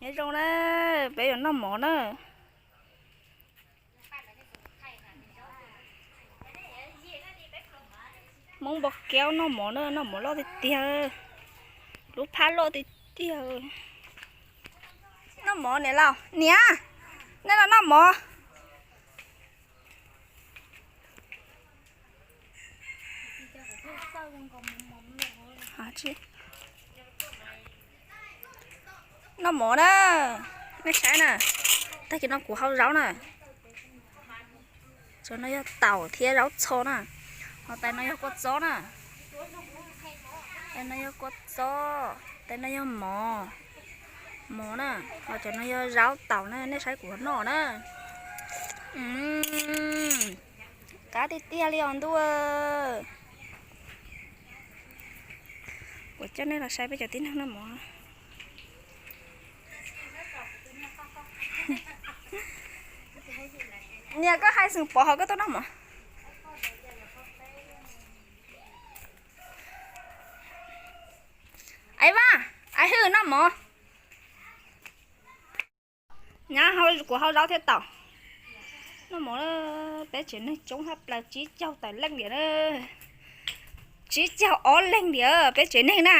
Nyob zoo na, peb yuav noj mov na. Hmoob Npau Keub noj mov na, noj mov loj tiag tiag, lub phab loj tiag tiag. Noj mov niam laus, niam, nej los noj mov. Noj mov na, nej saib na, tag kis no kuv hau zaub na. Cov no yog taum thiab zaub txho na, ho tais no yog kua txob na, tais no yog kua txob, tais no yog mov, mov na, ho cov no yog zaub taum na, nej saib kuv noj na. Qab tiag tiag li os ntuj. Kuv coj nej los saib peb cov tib neeg noj mov. Niam, koj hais xeem Pov ho koj tuaj noj mov. Aiv Vaj, Aiv Hwj noj mov. Nyab, kuv hau zaub thiab taum. Noj mov, peb tsev neeg coob tshaj plaws, tsib caug tawm leej diam, tsib caug ob leeg diam peb tsev neeg na.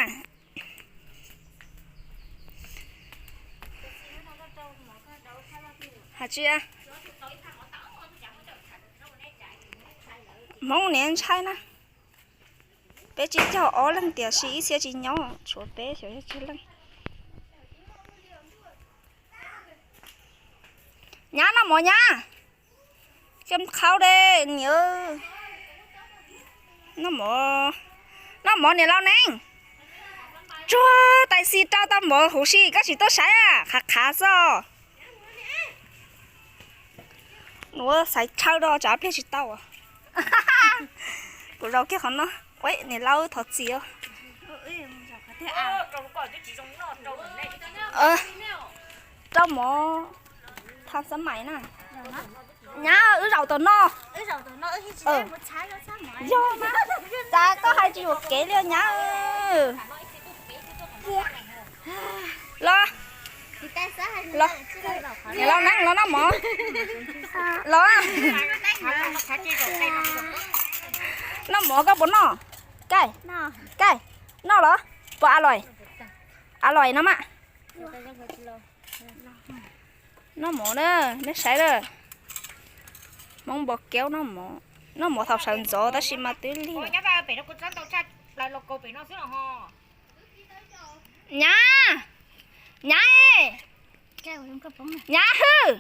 Hais tsis, Hmoob niam ntshai na. Peb tsib caug ob leeg tiam sis ib txhia tsis nyob, tshuav peb xyov yog tsib leej. Nyab, noj mov nyab. Coj qhaub de niam. Noj mov, noj mov niam laus neeb. Tsuag tais xis rau tau mov huv si koj tsis tuaj saib, qhav qhav xwb. Nuav xaiv tshaw rau tsam pliag tsis tau. Kuv zaum kiag qhov no. Niam laus thov txim os. Rau mov tham xab mais na. Nyab, wb zaum tom no. Yog, cas koj hais tsis yuam kev li nyab. Los, los, niam laus neeb los noj mov. Los, noj mov koj puas noj? Kaij, kaij, noj los? Puas a lais? A lais no mas. Noj mov na, nej saib na. Hmoob Npau Keub noj mov, noj mov thaum sawv ntxov tab sis mas twb lig. Nyab, nyab, nyab hwj.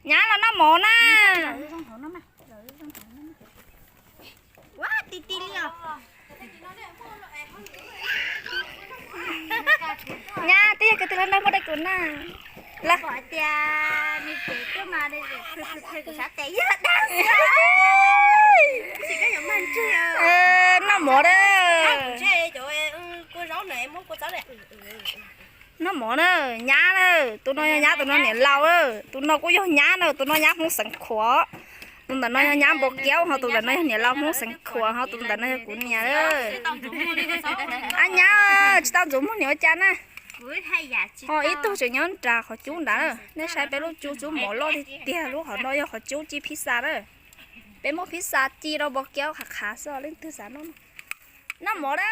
Nyab los noj mov na. Nyab, twb yog koj tus lag nrog muab dai kuv na. Lawv pom tias nws tsev tuaj mas, noj mov na. Noj mov na, nyab na, tus no yog nyab, tus no niam laus, tus no kuj yog nyab na, tus no nyab Hmoob Xeev Khuam, tus ntawm no yog nyab Npau Keub, ho tus ntawm no yog niam laus Hmoob Xeev Khuam, ho tus ntawm no yog kuv niam. Ab nyab, tsis tau ntxuav muag niam ua cas na. Ho ib tug tseem nyob nram qhov cub nrad, nej saib peb lub cub, cub mov loj tiag tiag, lub hauv no yog qhov cub ci pizza na. Peb muab pizza ci rau Npau Keub qhav qhav xwb, leej twg xav noj. Noj mov na.